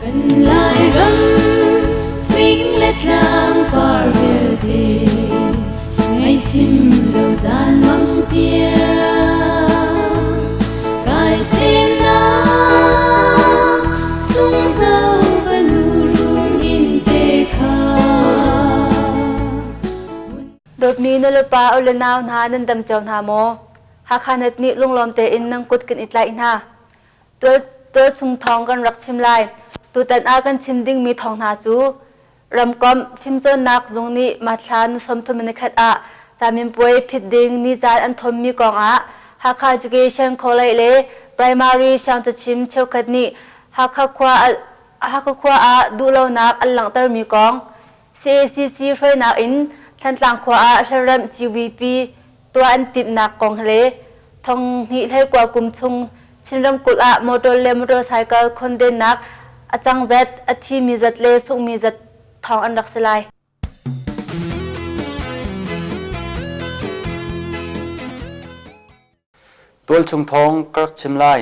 Kan Lairam fing le tlang par vialte ngaihchim lo zan mang tiang kai semnak sunghno ka nu run in te kha. Dawtmi nulepa u le nau hna nan dam cio hna maw? Hakha Net nih lunglawm tein nan kut kan i tlaih hna. Tualchung thawng kan rak chim lai. Tutan ah kan chim dingmi thawng hna cu ramkomh fimcawnnak zung nih Mathla ni 31 ah caminpuai phit ding ni caan an thommi kong ah Hakha Education College le Primary siangcachim cheukhat nih Hakha khua ah duhlonak an langhtermi kong, CACC hruainak in Thantlang khua ah hlaremh GVP tuah an timhnak kong le thonghnih hleikua kum chung Chin ramkulh ah motor le motorcycle khondennak a cang zat, a thimi zat le sunghmi zat thawng an rak si lai. Tualchung thawng ka rak chim lai.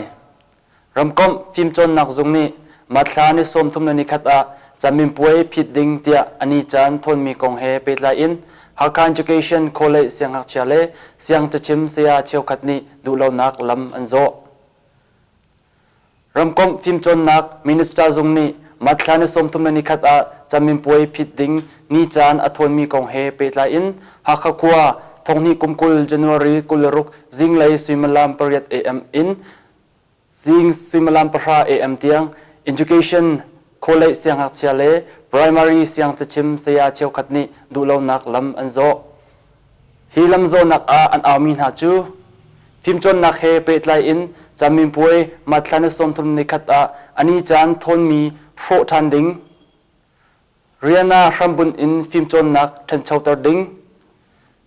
Ramkomh fimcawnnak zung nih Mathla ni 30 le nikhat ah caminpuai phit ding tiah a ni caan thawnmi kong he pehtlai in Hakha Education College siangngakchia le siangcachim saya cheukhat nih duhlonak lam an zawh. Ramkomh fimcawnnak minister zung nih Mathla ni 30 le nikhat ah caminpuai phit ding ni caan a thawnmi kong he pehtlai in Hakha khua thonghnih kum 20 January 26 zinglei suimilam 8 AM in zing suimilam 10 AM tiang Education College siangngakchia le primary siangcachim saya cheukhat nih duhlonak lam an zawh. Hi lamzawhnak ah an aumi hna cu fimcawnnak he pehtlai in caminpuai Mathla ni 31 ah a ni caan thawnmi hrawh ṭhan ding, rian ah hrambunh in fimcawnnak ṭhanchoter ding,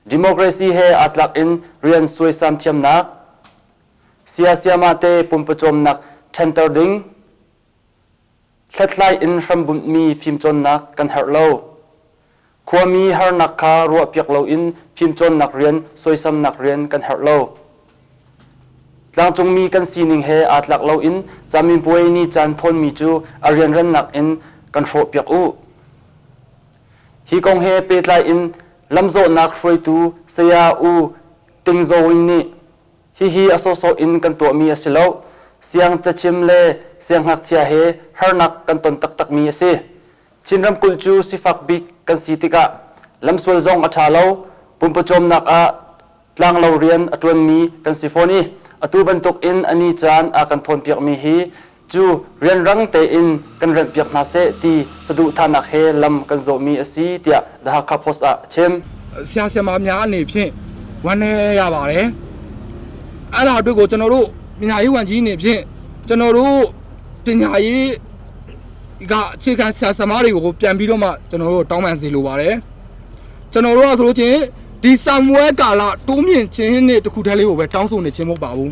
democracy he aa tlak in rian suaisam thiamnak, siasiamah te pumpawcawmnak ṭhanter ding, hlathlai in hrambunhmi fimcawnnak kan herh lo. Khuami harnak kha ruahpiak loin fimcawnnak rian, sawisamnak rian kan herh lo. Tlangcungmi kan sining he aa tlak loin caminpuai ni caan thawnmi cu a rianrannak in kan hrawhpiak u. Hi kong he pehtlai in lamzawhnak hruaitu Saya U Ting Zaw Win nih hihi a sawhsawh in kan tuahmi a si lo. Siang cachim le siangngakchia he harnak kan ton taktakmi a si. Chin ramkulh cu sifak bik kan si tikah lamsual zong a ṭha lo, pumpawcawmnak ah tlanglo rian a ṭuanmi kan si fawn i atu bantuk in a ni caan a kan thawnpiakmi hi cu rianrang tein kan remhpiak hna seh ti saduhthahnak he lam kan zawhmi a si tiah The Hakha Post ah a chim. ဆရာဆရာမများအနေဖြင့်ဝမ်းနည်းရပါတယ်အဲ့ဒါအတွက်ကိုကျွန်တော်တို့ပညာရေးဝန်ကြီးအနေဖြင့်ကျွန်တော်တို့ပညာရေး ကအခြေခံဆရာဆရာမတွေကိုပြန်ပြီးတော့မှကျွန်တော်တို့တောင်းပန်စီလိုပါတယ်ကျွန်တော်တို့ကဆိုလို့ချင်းဒီဆမ်ဝဲကာလတိုးမြင့်ခြင်းနဲ့တခုတည်းလေးကိုပဲတောင်းဆိုနေခြင်းမဟုတ်ပါဘူး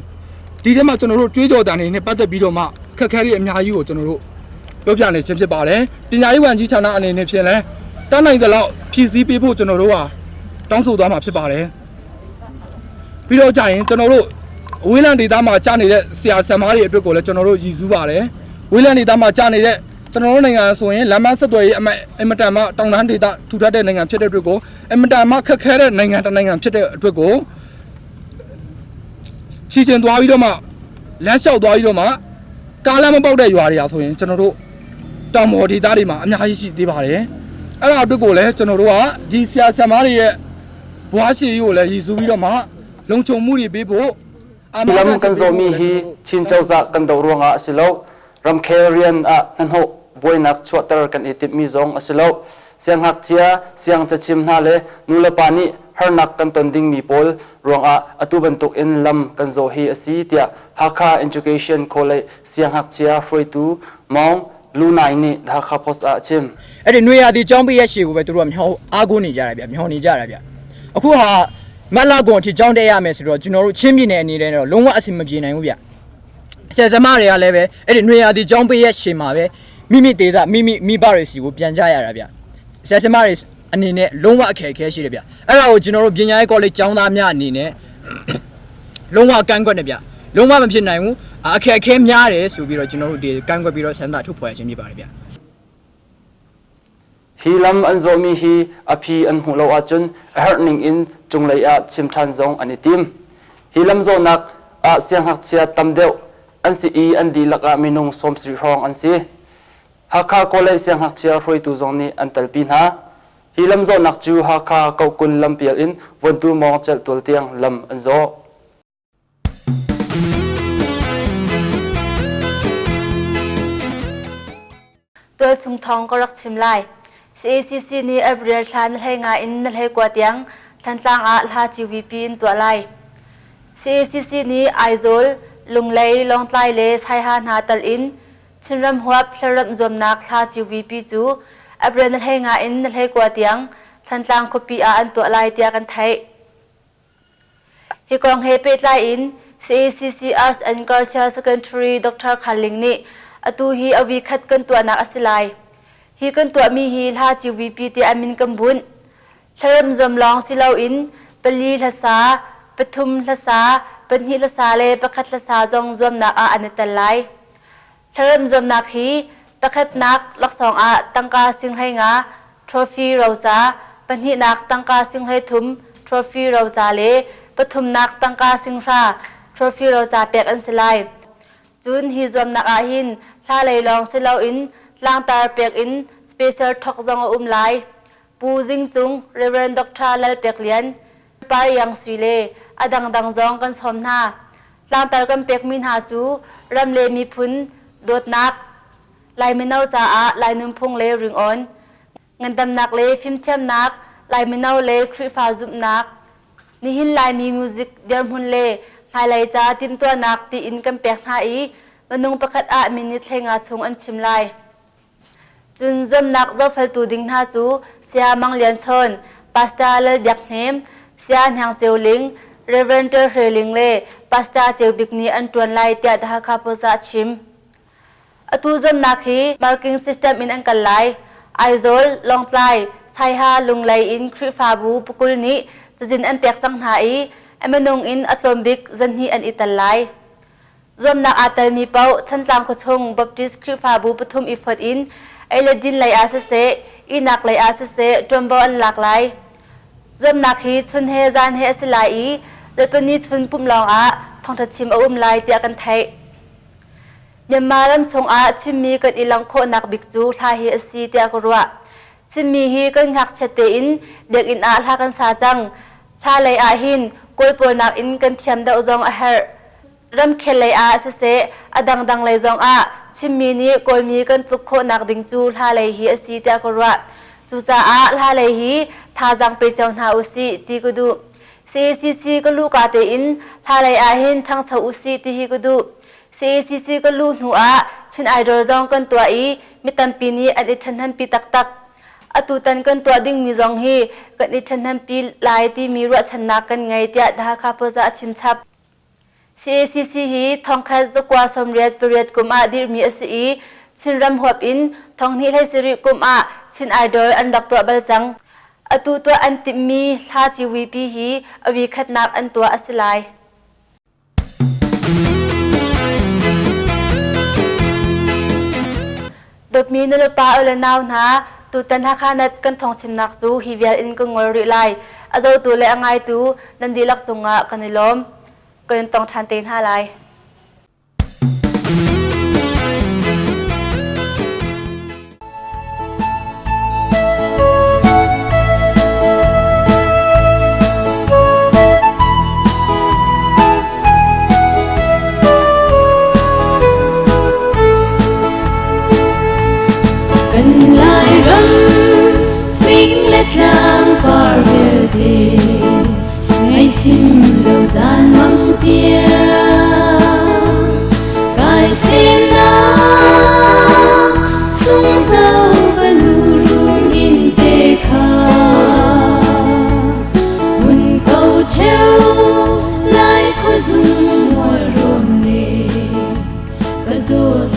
ဒီထဲမှာကျွန်တော်တို့ကြွေးကြော်တန်တွေနဲ့ပတ်သက်ပြီးတော့မှခက်ခဲတွေအများကြီးကိုကျွန်တော်တို့ပြောပြနေခြင်းဖြစ်ပါတယ်ပညာရေးဝန်ကြီးဌာနအနေနဲ့ဖြင့်လဲတန်းနိုင်တဲ့လောက်ဖြည့်ဆည်းပေးဖို့ကျွန်တော်တို့ဟာတောင်းဆိုသွားမှာဖြစ်ပါတယ်ပြီးတော့ကြာရင်ကျွန်တော်တို့ဝေးလံဒေသမှာကြာနေတဲ့ဆရာဆရာမတွေအတွက်ကိုလည်းကျွန်တော်တို့ရည်စူးပါတယ် ဝေးလံဒေသမှာကြာနေတဲ့ကျွန်တော်တို့နိုင်ငံဆိုရင်လမ်းမဆက်သွယ်ရေးအမအင်မတန်မှတောင်တန်းဒေသထူထပ်တဲ့နိုင်ငံဖြစ်တဲ့အတွက်ကိုအင်မတန်မှခက်ခဲတဲ့နိုင်ငံတစ်နိုင်ငံဖြစ်တဲ့အတွက်ကိုချီချင်သွားပြီးတော့မှလမ်းလျှောက်သွားပြီးတော့မှကားလမ်းမပေါက်တဲ့ရွာတွေอ่ะဆိုရင်ကျွန်တော်တို့တောင်ပေါ်ဒေသတွေမှာအများကြီးရှိသေးပါတယ်အဲ့ဒါအတွက်ကိုလည်းကျွန်တော်တို့ကဒီဆရာဆရာမတွေရဲ့ဘွားရှိကြီးကိုလည်းရည်စူးပြီးတော့မှလုံခြုံမှုတွေပေးဖို့ Lam kan zawhmi hi Chin cozah kan doh ruangah a si lo. Ramkhel rian ah hnahnawh buainak chuahter kan i timhmi zong a si lo. Siangngakchia, siangcachim hna le nulepa nih harnak kan ton dingmi pawl ruangah atu bantuk in lam kan zawh hi a si tiah Hakha Education College siangngakchia hruaitu Maung Lu Nai nih The Hakha Post ah a chim. အဲ့ဒီနွေရာသီကျောင်းပိတ်ရက်ရှည်ကိုပဲသူတို့ကမျောအားကိုးနေကြတာဗျမျောနေကြတာဗျအခုဟာမတ်လာကွန်အထိကျောင်းတက်ရမယ်ဆိုတော့ကျွန်တော်တို့ချင်းပြည်နယ်အနေနဲ့တော့လုံးဝအဆင်မပြေနိုင်ဘူးဗျဆရာဆရာမတွေကလည်းပဲအဲ့ဒီနွေရာသီကျောင်းပိတ်ရက်ရှည်မှာပဲမိမိဒေသမိမိမိဘတွေစီကိုပြန်ကြရတာဗျဆရာဆရာမတွေအနေနဲ့လုံးဝအခက်အခဲရှိတယ်ဗျအဲ့ဒါကိုကျွန်တော်တို့ပညာရေးကောလိပ်ကျောင်းသားများအနေနဲ့လုံးဝကန့်ကွက်နေဗျ လုံးဝမဖြစ်နိုင်ဘူးအခက်အခဲများတယ်ဆိုပြီးတော့ကျွန်တော်တို့ဒီကန့်ကွက်ပြီးတော့ဆန္ဒထုတ်ဖော်ရခြင်းဖြစ်ပါတယ်ဗျ Hi lam an zawhmi hi a phi an hmuh lo ahcun a herh ning in cunglei ah chim ṭhan zong an i tim. Hi lam zawhnak ah siangngakchia tam deuh an si i an dihlak ah minung 70 hrawng an si. Hakha College siangngakchia hruaitu zong nih an telpi hna. Hi lam zawhnak cu Hakha Kohkun lampial in Vuantu Mawng Celhtual tiang lam an zawh. Tualchung thawng ka rak chim lai. CACC nih April thla na hlei nga in na hlei kua tiang Thantlang ah hla GVP in tuah lai. CACC nih Aizawl, Lunglei, Lawngtlai le Saiha hna tal in Chinram huap hlaremh zuamnak hla GVP cu April na hlei nga in na hlei kua tiang Thantlang khuapi ah an tuah lai tiah kan theih. Hi kong he pehtlai in CACC Arts and Culture Secretary Dr. Khar Ling nih atu hi a vi khat kan tuahnak a si lai. Hi kan tuahmi hi hla GVP tiah a min kan bunh. Hlaremh zuam lawng si loin pali hlasa, pathum hlasa, pahnih hlasa le pakhat hlasa zong zuamnak ah an i tel lai. Hlaremh zuamnak hi pakhatnak laksawng ah tangka sing 15 trophy roca, pahnihnak tangka sing 13 trophy roca le pathumnak tangka sing 100 trophy roca pek an si lai. Cun hi zuamnak ah hin hla lei lawng si loin tlangtar pek in special talk zong a um lai. Pu Zing Cung, Rev. Dr. Lal Pek Lian, Par Iang Sui le a dangdang zong kan sawm hna. Tlangtar kan pekmi hna cu ram le miphun dawtnak, Lai mino caah Lai nunphung le ringawn, ngandamnak le fimthiamnak, Lai mino le Khrihfa zumhnak, nihin Laimi music dirhmun le hmailei ca timhtuahnak tiin kan pek hna i minung pakhat ah minute 15 chung an chim lai. Cun zuamnak zohfeltu ding hna cu Saya Mang Lian Chawn, Pastor Lal Biak Hnem, Saya Hniang Ceu Ling, Rev. Hre Ling le Pastor Ceu Bik nih an ṭuan lai tiah The Hakha Post ah a chim. Atu zuamnak hi marking system in an kal lai. Aizawl, Lawngtlai, Saiha, Lunglei in Khrihfabu pakul nih cazin an pek cang hna i a minung in a tlawm bik zanhnih an i tel lai. Zuamnak aa telmi paoh Thantlang khuachung Baptist Khrihfabu pathum i fonh in ei le din lei ah siseh, ihnak lei ah siseh ṭuanvo an lak lai. Zuamnak hi chun he zan he a si lai i Lalpani chun pumh lawngah thawngṭha chim a um lai tiah kan theih. Myanmar ram chungah Chinmi kan i langh khawhnak bik cu hla hi a si tiah ka ruah. Chinmi hi kan ngakchiat tein biakinn ah hla kan sa cang. Hla lei ah hin Kawl pawl nakin kan thiam deuh zong a herh. Ramkhel lei ah siseh, a dangdang lei zong ah Chinmi nih Kawlmi kan tluk khawhnak ding cu hla lei hi a si tiah ka ruah. Cucaah hla lei hi thazaang pe cio hna usih ti ka duh. CACC ka luhka tein hla lei ah hin ṭhangcho usih ti hi ka duh. CACC ka luh hnu ah Chin Idol zong kan tuah i mi tampi nih an i ṭhahnempi taktak. Atutan kan tuah dingmi zong hi kan i ṭhahnempi lai timi ruahchannak kan ngei tiah The Hakha Post ah a chim chap. CACC hi thongkhat zakua 88 kum ah dirhmi a si i Chinram huap in thonghnih 17 kum ah Chin Idol an rak tuah bal cang. Atu tuah an timhmi hla ciwipi hi a wi khatnak an tuah a si lai. Dawtmi nulepa u le nau hna, tutan Hakha Net kan thawngchimnak cu hi vial in kan ngol rih lai. A zotu le a ngaitu nan dihlak cungah kan i lawm. Kan in tong ṭhan te hna lai. Kan Lairam fing le tlang par vialte ngaihchim lo zan mang tiang kai semnak sunghno ka lurun in te kha hun ko cheu lai khuazung mual rawn le ka dawt.